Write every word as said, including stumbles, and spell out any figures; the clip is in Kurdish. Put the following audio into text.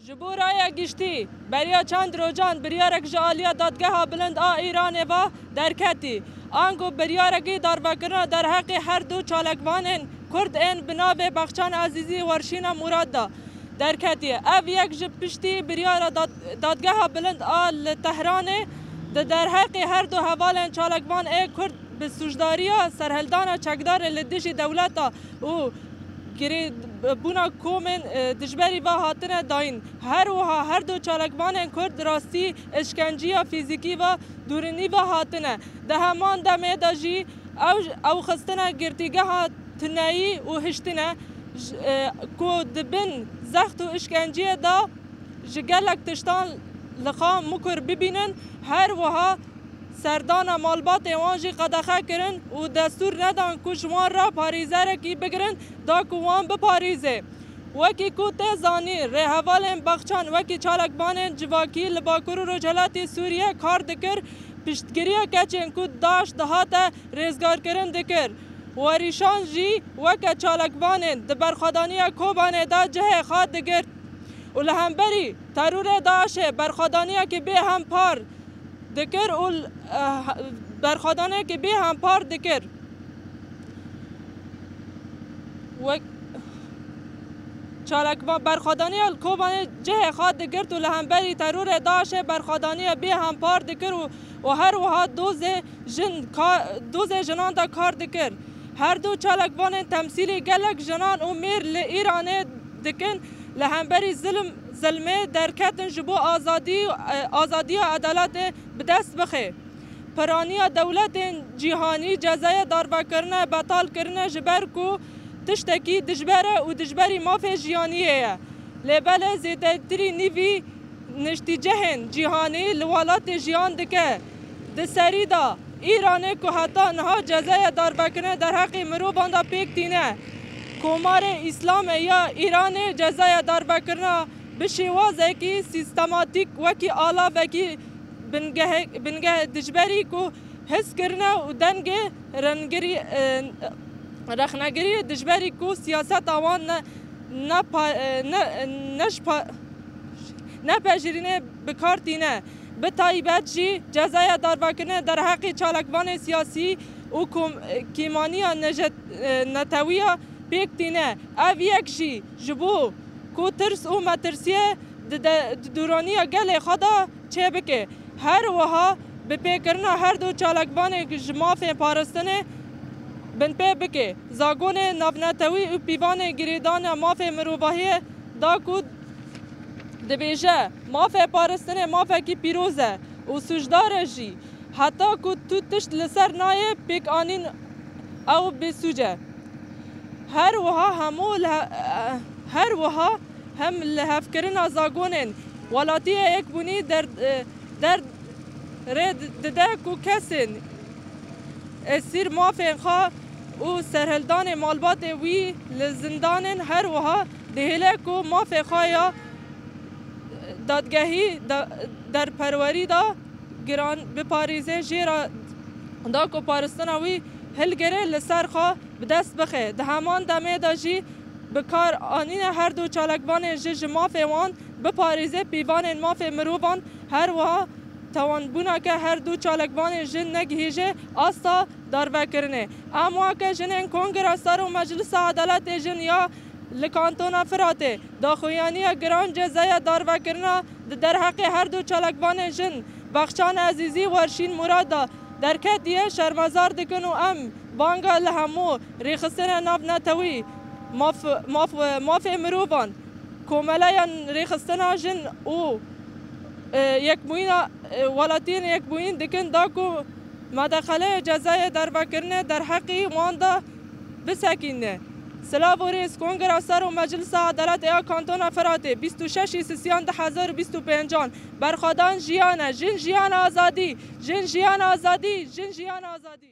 Ji bo raya giştî, beriya çend rojan biryarek ji aliya Dadgeha Bilind a Îranê ve derketî. Ango biryarekî darvekirina derheqê her du çalakvanên Kurd ên bi navê Bexçan Ezîzî û Werşîna Murad de derketiye. Ev yek ji piştî biryara dad-, Dadgeha Bilind a li Tehranê di derheqê her du hevalên çalakvan ê Kurd bi sûcdariya serhildana çekdarê li dijî dewleta û girêdbûna komên, e, dijberî ve hatine dayîn. Her wiha her du çalakvanên Kurd rastî îşkenciya fîzîkî ve dûrinî ve hatine. Di heman demê de jî ew, ew xistine girtîgeha tuneyî û hiştine, j-, e, ku di bin zext û îşkenciyê de ji gelek tiştan li xwe mikur bibînin, her wiha serdana malbatê wan jî qedexe kirin û destûr nedan ku ji wan re parêzerekî bigirin, da ku wan biparêze. Wekî ku tê zanîn, rêhevalên Baxçan wekî çalakvanên civakî li Bakur û Rojhilatê Sûriyê kar dikir, piştgiriya keçên ku DAIŞ dihate rêzgarkirin dikir. Werîşan jî weke çalakvanên di berxwedaniya Kobanê de cihê xwe digirt û li hemberî terorê DAIŞê berxwedaniyekî bêhempar dikir û l-, eh, berxwedaniyekî bêhempar dikir. Wek çalakvan-, berxwedaniya li Kobanê cihê xwe digirt û li hemberî terorê DAIŞê berxwedaniya bêhempar dikir û, û her wiha dozê jin ka-, dozê jinan de kar dikir. Her du çalakvanên temsîlî gelek jinan û mêr li Îranê dikin, li hemberî zilm, zilmê derketin ji bo azadî, e, azadiya edaletê bi dest bixe. Piraniya dewletên cîhanî cezaya darvekirine betal kirine ji ber ku tiştekî dijber e û dijberî mafê jiyaniyê ye. Lê belê zêdetirî nîvî niştîcehên cîhanî li welatê jiyan dike. Di serî de Îranê ku heta niha cezaya darvekirine derheqê mirovan de pêk tîne. Komarê Îslamê ya Îranê cezaya darvekirina bi şêwazekî sîstematîk wekî alavekî bingehek-, bingeh dijberî ku his kirine û dengê rengirî, e, rexnegirî dijberî ku siyaseta wan ne, ne pa-, e, ne, ne ji pa-, nepejirînê bi kar tîne. Bi taybet jî cezaya darvekirinê derheqê çalakvanê siyasî û kom-, e, kêmaniya nejet-, e, netewiya pêk tîne. Ev yek jî ji bo ku tirs û metirsiyê di de-, di dûraniya gelê xwe de çêbike. Her wiha bi pêkirina her du çalakvanê ji mafê parastinê binpê bike. Zagonê navnetewî û pîvanê girêdana mafê mirovahiyê da ku dibêje, mafê parastinê mafekî pîroz e û sûcdar e jî. Heta ku tu tişt li ser nayê pêkanîn ew bêsûc e. Her wiha hemû li he-, her wiha hem lihevkirina zagonên welatiyê yekbûnî der-, e, der-, rê dide ku kesên esîr mafên xwe û serhildanê malbatê wî li zindanên her wiha dihêle ku mafê xwe ya dadgehî da-, derperwerî da giran biparêze jê re da ku paristina wî hilgere li ser xwe bi dest bixe. Di heman demê de jî bi kar anîne her du çalakvanên jin ji mafê wan biparêze pîvanên mafê mirovan, her wiha tawanbûneke her du çalakvanên jin negihîje asta darvekirinê. Em weke jinên Kongreya Star û Meclisa Edaletê Jin ya li Kantona Firatê daxuyaniya giran cezaya darvekirina di derheqê her du çalakvanên jin Bexçan Ezîzî û Werşîn Murad de derketiye şermezar dikin û em banga li hemû rêxistinên navnetewî, maf, maf, mafê mirovan, komeleyan rêxistina jin û, e, yekbûyîna, e, welatiyên yekbûyîn dikin da ku medexeleya cezayê dervekirinê derheqî wan de bisekîne. Silav û rêz, Kongreya Star û Meclisa Edaletê ya Kantona Firatê, bîst û şeşî Sisiyan du hezar û bîst û pêncan, berxwedan jiyan e, jin jiyan azadî, jin jiyan azadî, jin jiyan azadî.